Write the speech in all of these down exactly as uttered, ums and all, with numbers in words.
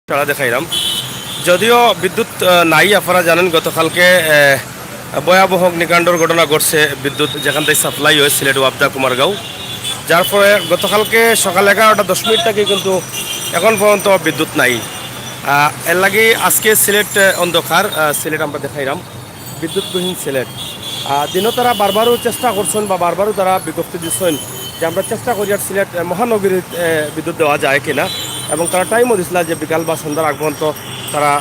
ছাড়া দেখাইলাম। যদিও বিদ্যুৎ, আহ, নাই, আপনারা জানেন গতকালকে, আহ, ভয়াবহ অগ্নিকাণ্ডর ঘটনা ঘটছে। বিদ্যুৎ যেখান থেকে সাপ্লাই হয় সিলেট ওয়াবদা কুমারগাঁও, যার ফলে গতকালকে সকাল এগারোটা দশ মিনিট থেকে কিন্তু এখন পর্যন্ত বিদ্যুৎ নাই। আহ, এর লাগি আজকে সিলেট, আহ, অন্ধকার। আহ, সিলেট আমরা দেখাইলাম বিদ্যুৎবিহীন সিলেট। আহ, দিনও তারা বারবারও চেষ্টা করছেন বা বারবারও তারা বিজ্ঞপ্তি দিচ্ছেন যে আমরা চেষ্টা করি আর সিলেট, আহ, মহানগরীত, আহ, বিদ্যুৎ দেওয়া যায় কিনা, এবং তারা টাইমও দিছিল যে বিকাল বা সন্ধ্যার আগ পর্যন্ত তারা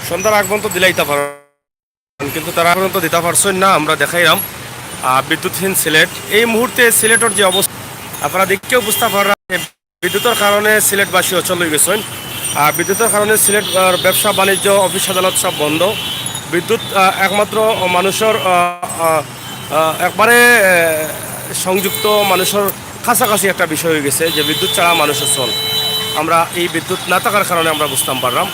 সন্ধ্যার আগ পর্যন্ত দিলাইতে পারেন, কিন্তু তারা পর্যন্ত দিতে পারছেন না। আমরা দেখাইলাম, আহ, বিদ্যুৎহীন সিলেট। এই মুহূর্তে সিলেটের যে অবস্থা, আপনারা দেখেও বুঝতে পাররা যে বিদ্যুতের কারণে সিলেটবাসী অচল হয়ে গেছেন। আহ, বিদ্যুতের কারণে সিলেট, আহ, ব্যবসা বাণিজ্য, অফিস আদালত সব বন্ধ। বিদ্যুৎ, আহ, একমাত্র মানুষের, আহ, আহ, আহ, একবারে, আহ, সংযুক্ত মানুষের কাছাকাছি একটা বিষয় হয়ে গেছে যে বিদ্যুৎ ছাড়া মানুষ অচল। আমরা এই বিদ্যুৎ না থাকার কারণে আমরা বুঝতাম পারলাম।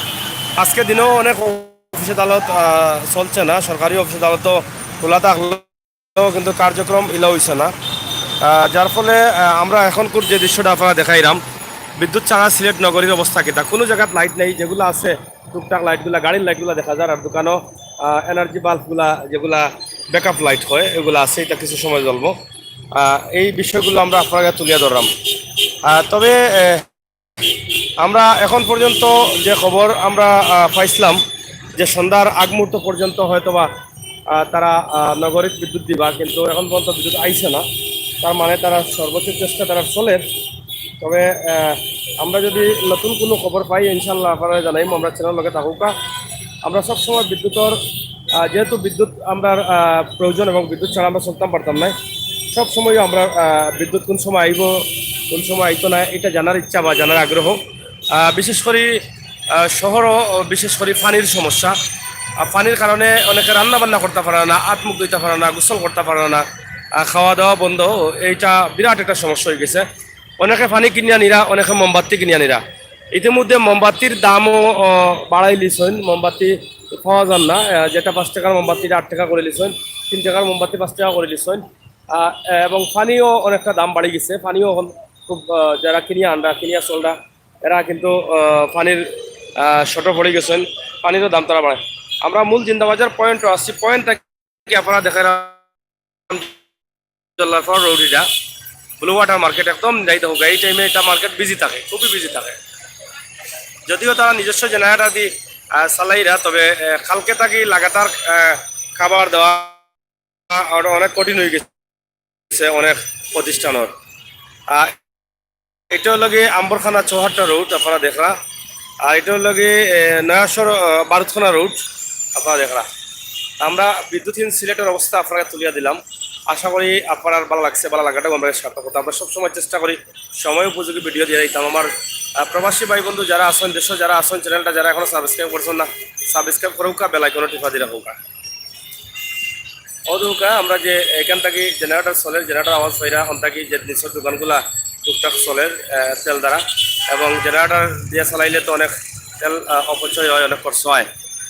আজকে দিনেও অনেক অফিস আদালত, আহ, চলছে না, সরকারি অফিস আদালতও খোলা থাকলেও কিন্তু কার্যক্রম ইলা হইছে না। আহ, যার ফলে, আহ, আমরা এখন খুব যে দৃশ্যটা আপনারা দেখাইলাম, বিদ্যুৎ ছাড়া সিলেট নগরীর অবস্থা কিতা, কোনো জায়গাত লাইট নেই, যেগুলো আছে টুকটাক লাইটগুলা, গাড়ির লাইটগুলা দেখা যায়, আর দোকানও, আহ, এনার্জি বাল্বগুলা, যেগুলা ব্যাকআপ লাইট হয়, এগুলা আছে, এটা কিছু সময় জ্বলবো। আহ, এই বিষয়গুলো আমরা আপনারা তুলিয়া ধরলাম। আহ, তবে, আহ, আমরা এখন পর্যন্ত যে খবর আমরা, আহ, পাইছিলাম যে সন্ধ্যার আগ মুহূর্ত পর্যন্ত হয়তোবা, আহ, তারা, আহ, নগরীত বিদ্যুৎ দিবা, কিন্তু এখন পর্যন্ত বিদ্যুৎ আইছে না। তার মানে তারা সর্বোচ্চ চেষ্টা তারা চলের। তবে, আহ, আমরা যদি নতুন কোনো খবর পাই, ইনশাল্লাহ আপনারা জানাইমু, আমরা চ্যানেল লগে থাকুকা। আমরা সবসময় বিদ্যুতের, আহ, যেহেতু বিদ্যুৎ আমরা, আহ, প্রয়োজন এবং বিদ্যুৎ ছাড়া আমরা চলতাম পারতাম না। সবসময় আমরা, আহ, বিদ্যুৎ কোন সময় আইব, কোন সময় আইতো না, এটা জানার ইচ্ছা বা জানার আগ্রহ। আহ, বিশেষ করে, আহ, শহরও, বিশেষ করে পানির সমস্যা। আহ, পানির কারণে অনেকে রান্না বান্না করতে পারে না, আত মুখ ধুইতে পারে না, গোসল করতে পারে না, আহ, খাওয়া দাওয়া বন্ধ। এইটা বিরাট একটা সমস্যা হয়ে গেছে। অনেকে পানি কিনিয়া নিরা, অনেকে মোমবাতি কিনিয়া নিরা। ইতিমধ্যে মোমবাতির দামও, আহ, বাড়াই লিছইন। মোমবাতি পাওয়া যার না, আহ, যেটা পাঁচ টাকার মোমবাতি, এটা আট টাকা করে লিছইন, তিন টাকার মোমবাতি পাঁচ টাকা করে লিছইন। আহ, এবং পানিও অনেকটা দাম বাড়ি গেছে। পানিও এখন খুব, আহ, যারা কিনিয়া আনরা, কিনিয়া চলরা, এরা কিন্তু, আহ, পানির, আহ, শর্টে পড়ে গেছেন। পানিরও দাম তারা বাড়ায়। আমরা মূল জিন্দাবাজার পয়েন্টও আসছি, পয়েন্টটা কি আপনারা দেখেন, জল্লারপাড় রোড এটা, ব্লু ওয়াটার মার্কেট একদম যাইতে হবে। এই টাইমে এটা মার্কেট বিজি থাকে, খুবই বিজি থাকে। যদিও তারা নিজস্ব জেনারেটর দিয়ে, আহ, চালাইরা, তবে, আহ, কালকে থাকি লাগাতার, আহ, খাবার দেওয়া আর অনেক কঠিন হয়ে গেছে অনেক প্রতিষ্ঠানের। আহ, এটা হলো গিয়ে আম্বরখানা চৌহাট্টা রোড, আপনারা দেখরা। আর এটা হলো গিয়ে, এ, নয়াসর, আহ, বারুদখানা রোড, আপনারা দেখরা। আমরা বিদ্যুৎহীন সিলেটের অবস্থা আপনারা তুলিয়া দিলাম। আশা করি আপনার ভালো লাগছে, ভালো লাগাটাও আমরা সার্থকতা। আমরা সবসময় চেষ্টা করি সময় উপযোগী ভিডিও দিয়ে দিতাম। আমার, আহ, প্রবাসী ভাই বন্ধু যারা আছেন, দেশে যারা আছেন, চ্যানেলটা যারা এখনো সাবস্ক্রাইব করছেন না, সাবস্ক্রাইব করুকা, বেল আইকনও টিপা দিয়ে রাখুকা। ও দুকা, আমরা যে এখান থাকি জেনারেটর চলের, জেনারেটর আওয়াজ পাইরা, ওখান থাকি যে নিচের দোকানগুলা টুকটাক চলের, আহ, তেল দ্বারা, এবং জেনারেটর দিয়ে চালাইলে তো অনেক তেল, আহ, অপচয় হয়, অনেক খরচ হয়।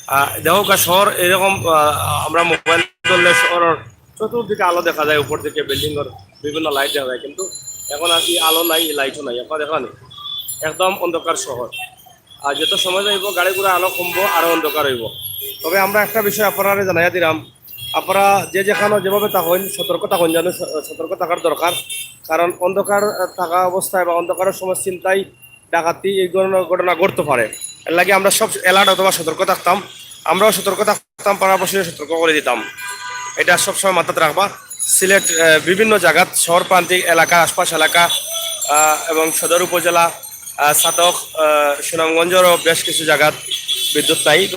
আহ, দেখো কা, শহর এরকম, আহ, আমরা মোবাইল ধরলে শহরের চতুর্দিকে আলো দেখা যায়, উপর দিকে বিল্ডিংয়ের বিভিন্ন লাইট দেখা যায়, কিন্তু এখন আর কি আলো নাই, লাইটও নাই। আপনারা দেখরা নি, একদম অন্ধকার শহর। আর যত সময় যাইব, গাড়ি ঘোড়া আলো কমবো, আরো অন্ধকার হইব। তবে আমরা একটা বিষয় আপনারা জানাইয়া দিলাম, আপনারা যে যেখানে যেভাবে থাকেন, সতর্ক থাকেন, যেন স-, সতর্ক থাকার দরকার। কারণ অন্ধকার, আহ, থাকা অবস্থায় বা অন্ধকারের সময় ছিনতাই, ডাকাতি, এই ধরনের ঘটনা ঘটতে পারে। এর লাগি আমরা সব অ্যালার্ট অথবা সতর্ক থাকতাম। আমরাও সতর্ক থাকতাম, পাড়াপড়শিরে সতর্ক করে দিতাম। এটা সবসময় মাথাত রাখবা। সিলেট, আহ, বিভিন্ন জায়গাত, শহর প্রান্তিক এলাকা, আশপাশ এলাকা, আহ, এবং সদর উপজেলা, আহ, ছাতক, আহ, সুনামগঞ্জেরও বেশ কিছু জায়গাত বিদ্যুৎ নাই।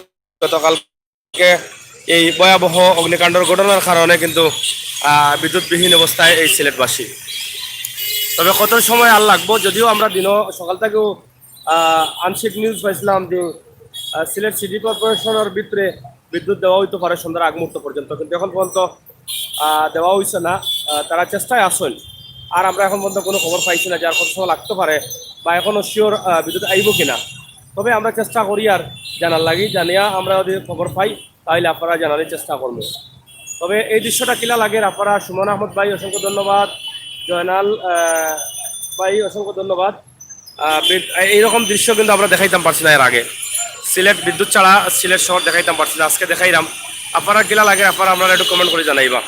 গতকালকে এই ভয়াবহ অগ্নিকাণ্ডের ঘটনার কারণে কিন্তু, আহ, বিদ্যুৎবিহীন অবস্থায় এই সিলেটবাসী। তবে কত সময় আর লাগবো, যদিও আমরা দিনও সকাল থেকেও, আহ, আংশিক নিউজ পাইছিলাম যে, আহ, সিলেট সিটি কর্পোরেশনের ভিতরে বিদ্যুৎ দেওয়া হইতে পারে সন্ধ্যার আগ মুহূর্ত পর্যন্ত, কিন্তু এখন পর্যন্ত, আহ, দেওয়া হইছে না। আহ, তারা চেষ্টায় আছেন, আর আমরা এখন পর্যন্ত কোনো খবর পাইছি না যে আর কত সময় লাগতে পারে বা এখনো শিওর, আহ, বিদ্যুৎ আইব কিনা। তবে আমরা চেষ্টা করি আর জানার লাগি, জানিয়া আমরা যদি খবর পাই তাহলে আপনারা জানানোর চেষ্টা করবো। তবে এই দৃশ্যটা কিলা লাগে আপনারা, সুমন আহমদ ভাই অসংখ্য ধন্যবাদ, জয়নাল, আহ, ভাই, অসংখ্য ধন্যবাদ। আহ, বিদ-, এইরকম দৃশ্য কিন্তু আমরা দেখাইতাম পারছি না এর আগে। সিলেট বিদ্যুৎ ছাড়া সিলেট শহর দেখাইতাম পারছি না, আজকে দেখাইলাম। আপনারা কিলা লাগে, আপনারা আমরা একটু কমেন্ট করে জানাইবা।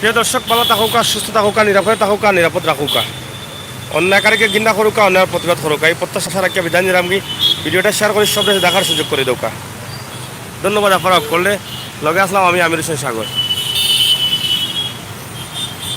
প্রিয় দর্শক, ভালা থাকউক্কা, সুস্থ থাকউক্কা, নিরাপদে থাকউক্কা, নিরাপদ রাখউক্কা। অন্যায়কারীকে ঘৃণা করউক্কা, অন্যায়ের প্রতিবাদ করউক্কা। এই প্রত্যাশা রাখিয়া বিদায় নিরামগি। ভিডিওটা শেয়ার করি সব দেশে দেখার সুযোগ করি দেউক্কা। ধন্যবাদ আপনারা হকলরে। লগে আছলাম আমি আমির হোসেন সাগর।